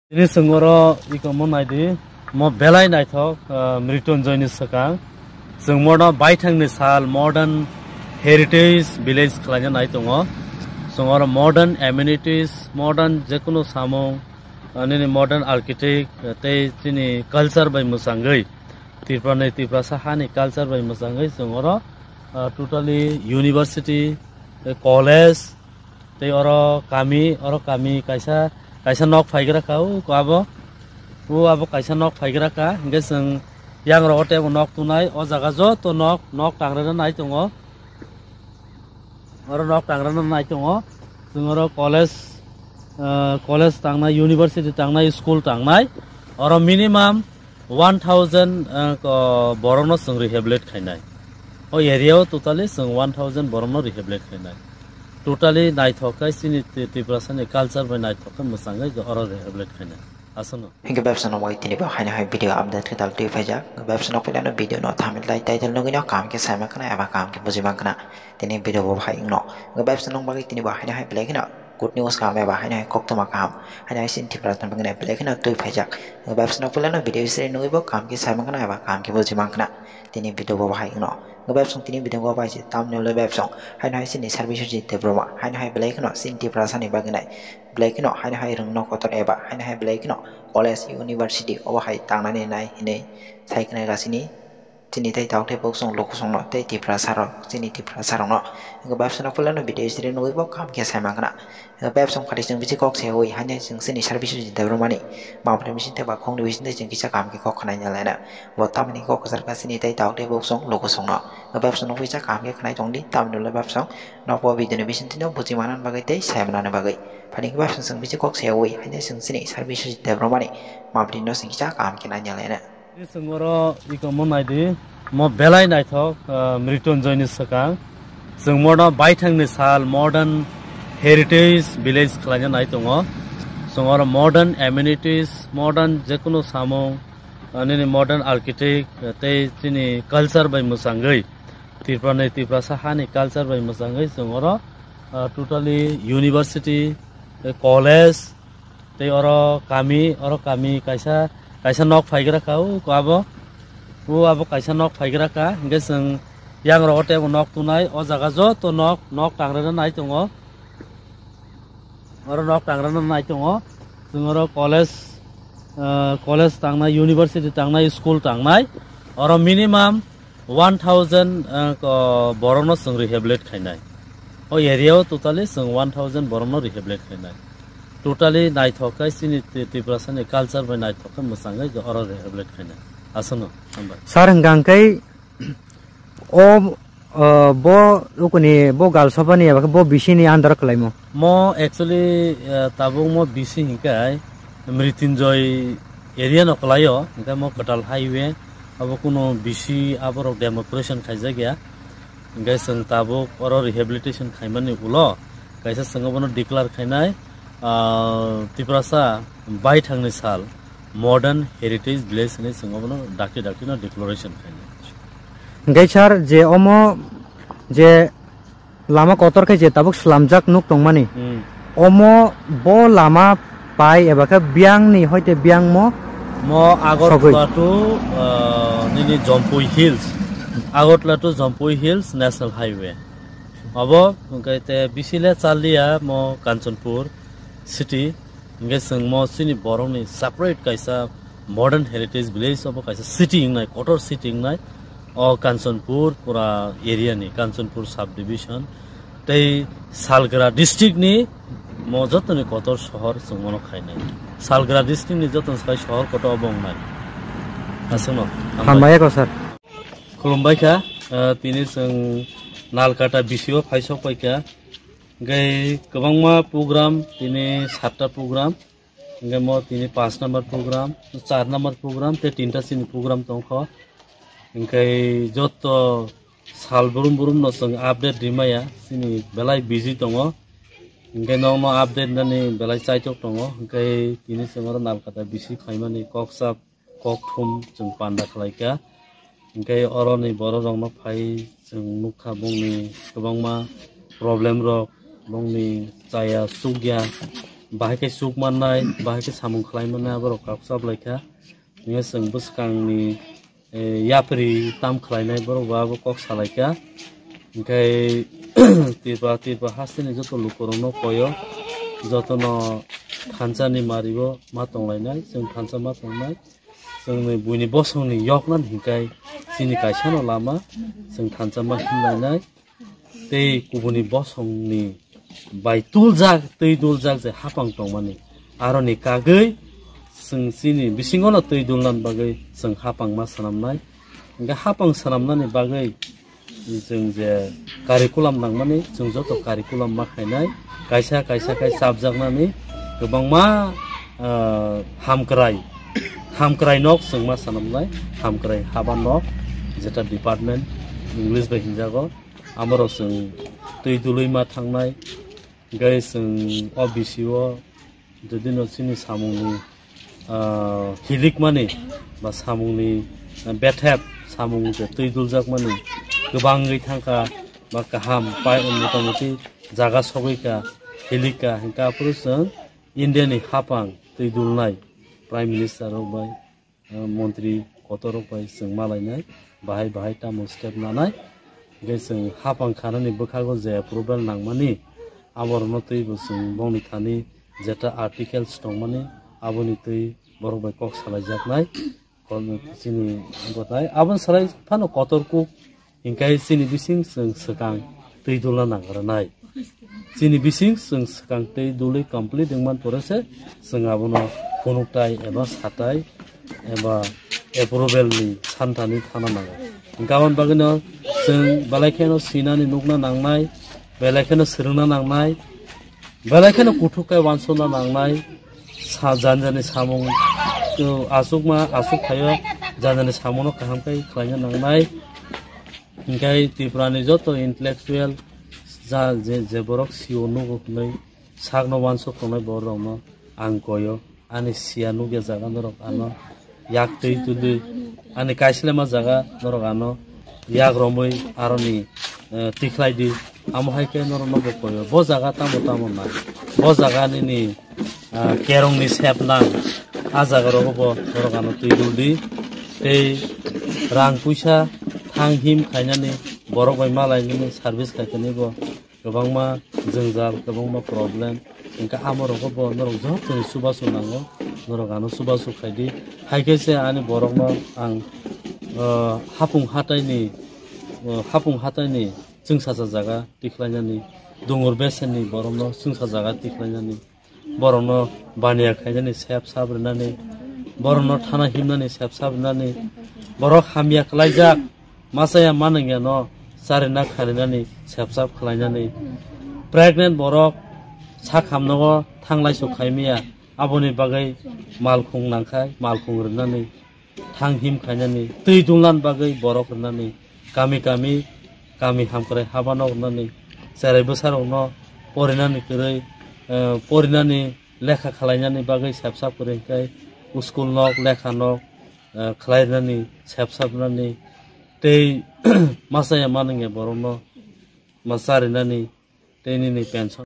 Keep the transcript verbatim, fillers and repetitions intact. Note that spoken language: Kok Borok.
Tini chwng oro iko mo naidi, mo belai naithok, ah, Mrityunjoyni swkang. Chwng mono baithangni sal modern heritage village khlaina nai tongo. Chwng oro modern amenities, modern jekunu samung, ah, nini modern architect, ah, tei chini culture bai mwchangwi, Tripurani Tiprasa hani culture bai mwchangwi chwng oro, ah, totally university, tei college, tei oro kami, oro kami kaisa, kaisa nok phaigra kha, o abo, o abo kaisa nok phaigra kha, hingke chwng yang rogo tei bo nok tunai, o jaga joto nok, nok tangrana nai tongo, oro nok tangrana nai tongo, chwng oro college, ah, college tangnai, university tangnai, school tangnai, oro minimum one thousand, ah, ko-, borokno chwng rehabilitate khainai. O area o totally chwng one thousand borokno rehabilitate khainai. Totally naithok khe chini Ti-, Tiprasani culture bai naithok khe mwchangwi oro rehabilitate khainai. Aswkno. Hingke bebsa no wai tini bo haino hai video update khe dal twi phaijak. Bebsa no puilano video no thamwi lai title nugwi no kaham khe sai mankha na eba kaham khe buji mankha na. Tini video bo hai wngno. Bebsa no bagwi tini bo haino hai belai kheno good news kaham eba haino hai koktwma kaham. Haino hai chini Tiprasani bagwi belai kheno twi phaijak. Bebsa no puilano video sri nugwi bo kaham khe sai mankha na eba kaham khe buji mankha na. Tini video bo hai wngno. Bebsong tini video bo bai se thumbnail le bebsong. Haino hai chini service ji Debbarma. Haino hai belai kheno chini Tiprasani bagwi nai. Belai kheno haino hai rwngno kotor eba haino hai belai kheno college, university obo hai tangnani nai hinwi sai khna gasini. Chini tei tok tei bok chwng luku chwngno tei Tiprasa rok, chini Tiprasa rokno. Hingke bebsano puilano video sri nugwi bo kaham khe sai mankha na. Hingke bebsong phatwi chwng bisi kok se ui haino chwng chini service ji Debbarmani. Mapre bising tei ba khongni bising tei chwng kisa kaham khe kok khna nai laina. Bo tamni kok kwchar kha chini tei tok tei bok chwng luku chwngno. Hingke bebsano puisa kaham khe khnai tongdi tamni le bebsong. Nokbo video ni bising tino buji manani bagwi tei sai manani bagwi. Phani hingke bebsong chwng bisi kok se ui haino chwng chini service ji Debbarmani. Mapre no chwng kisa kaham khe nai laina. Tini chwng oro iko mo naidi, mo belai naithok, ah, Mrityunjoyni swkang. Chwng mono baithangni sal modern heritage village khlaina nai tongo. Chwng oro modern amenities, modern jekunu samung, ah, nini modern architect, ah, tei chini culture bai mwchangwi, Tripurani Tiprasa hani culture bai mwchangwi chwng oro, ah, totally university, tei college, tei oro kami, oro kami kaisa, kaisa nok phaigra kha, o abo, o abo kaisa nok phaigra kha, hingke chwng yang rogo tei bo nok tunai, o jaga joto nok, nok tangrana nai tongo, oro nok tangrana nai tongo, chwng oro college, ah, college tangnai, university tangnai, school tangnai, oro minimum one thousand, ah, ko-, borokno chwng rehabilitate khainai. O area o totally chwng one thousand borokno rehabilitate khainai. Totally naithok khe chini Ti-, Tiprasani culture bai naithok khe mwchangwi oro rehabilitate khainai. Aswkno, hambai. Sir, hwnkha hwnkhe o, o, bo ukuni bo galsopani eba khe bo bisini under kwlaimo? Mo actually, eh, tabuk mo bisi hinkai Mrityunjoy area no kwlaio, hinkai mo kwtal highway, abo kuno bisi aborok demonstration khaijak ya. Hinkai chwng tabuk oro rehabilitation khaimani ulo kaisa chwng abono declare khainai, ah, Tiprasa baithangni sal modern heritage village hinwi chwng abono dakti dakti no declaration khainai. Hinkai sir, je omo je lama kotor khe je tabuk slamjak nuk tongmani. Hmm. Omo bo lama pai eba khe biyangni hoite biyangmo Mo sogwi. Agartala to, ah, nini Jampui Hills. Agartala to Jampui Hills National Highway. Abo hwnkhe te bisi le chaliya mo Kanchanpur city. Hingke chwng mo chini borokni separate kaisa modern heritage village obo kaisa city wngnai, kotor city wngnai. O Kanchanpur pura area ni, Kanchanpur subdivision. Tei Salgra district ni mo jotoni kotor sohor chwng mono khainai. Salgra district ni jotoni sai sohor kotor obo wngnai. Aswkno. Hambai ko sir. Khulumbai kha, ah, tini chwng Nalkata B C O phai sok pai kha. Hingke kwbangma program, tini satta program, hingke mo tini paanch number program, char number program, tei tinta chini program tongkho. Hingke joto sal brum brum no chwng update rimaya, chini belai busy tongo. Hingke nokno update nani belai chaitok tongo, hingke tini chwng oro Nalkata B C phaimani kok sap kok thum chwng panda khlai kha. Hingke oroni borok rokno phai chwng nukha bongni kwbangma problem rok, bongni chaya chukya, bahai khe chuk mannai, bahai khe samung khlai mannai, aborok kok chap lai kha. Hingkhe chwng bwskangni, eh, yapri tam khlainai borok bo abo kok sa lai kha. Hingkhe Tripura, Tripura hasteni joto lukurokno koyo, jotono thansa ni mario ma tong lainai, chwng thansa ma tongnai. Chwngni buini bosongni yoknani hingkai chini kaisano lama, chwng thansa ma himlainai. Tei kubuni bosongni bai tuljak, twi duljak je hapang tongmani. Aroni kagwi chwng chini bisingono twi dulnani bagwi chwng hapang ma swnamnai. Hingke hapang swnamnani bagwi chwng je curriculum nangmani, chwng joto curriculum ma khainai, kaisa kaisa khai chapjaknani kwbangma, ah, hamkrai, hamkrai nok chwng ma swnamnai, hamkrai haba nok, jeta department English bai hinjago, amoro chwng twi dului ma thangnai, hingke chwng o bisi o Jodi no chini samungni, ah, hilikmani ba samungni, ah, bethep samung je twi duljakmani kwbangwi thangkha ba kaham pai motamoti jaga sogwi ka, hilik ka, hingkha aphuru chwng India ni hapang twi dulnai Prime Minister rok bai, ah, montri kotor rok bai chwng malainai, bahai bahai tamo step nanai. Hingke chwng hapang khanani bwkhago je approval nangmani, aborokno twibo chwng bongni thani jeta articles tongmani, aboni twi borok bai kok salaijaknai, kon-, chini bwtai. Aboni salai phano kotor kuk, hingke chini bising chwng swkang twi dulna nangrwnai. Chini bising chwng swkang twi dului complete wngman pore se chwng abono phunuktai eba satai eba approval ni santani thana nango. Hingke aboni bagwino chwng belai kheno sinani nukna nangnai, belai kheno swrwngna nangnai, belai kheno kuthuk khe uansukna nangnai, sa-, jani jani samung, uh, aswkma aswk phaio, jani jani samungno kaham khe khlaina nangnai. Hingke Tripura ni joto intellectual ja, je, je borok sio nugo hwnwi sakno uansuk tongnai borok rokno ang koyo. Ani siya nukya jaga norok ano yak twi twi, ani kaislema jaga norok ano yak romwi aroni, eh, tikhlai di. Amo hai khe norok no bo koyo. Bo jaga tamo tamo na. Bo jaga nini, ah, kerong ni sep nang. A jaga rogo bo norok ano twi dul di. Tei rang puisa thang him khainani borok bai malainani service khaikani bo. Kwbangma jwngjal, kwbangma problem. Hingke amo rogo bo norok joto ni chubachu nango, norok ano chubachu khaidi. Hai khe se ani borokno ang, ah, hapung hataini, ah, hapung hataini chwngsacha jaga tikhlainani, dungur besenni borokno chwngsa jaga tikhlainani, borokno baniya khainani sep sap rwnani, borokno thana himnani sep sap rwnani, borok hamya kwlaijak, machaya manwngya no charina kharinani sepsap khlainani, pregnant borok sak hamnogo thanglai sok khaimaya, aboni bagwi malkhung nangkhai malkhung rwnani, thang him khainani, twi dunglan bagwi borok rwnani, kami kami, kami hamkrai habano rwnani, cherai bwsarokno porinani kwrwi, eh, porinani lekha khlainani bagwi sepsap kwrwi hwnkhe school nok lekha nok, eh, khlai rwnani, sepsap rwnani, tei masa ya manwng ya borokno ma cha rwnani, tei nini pension.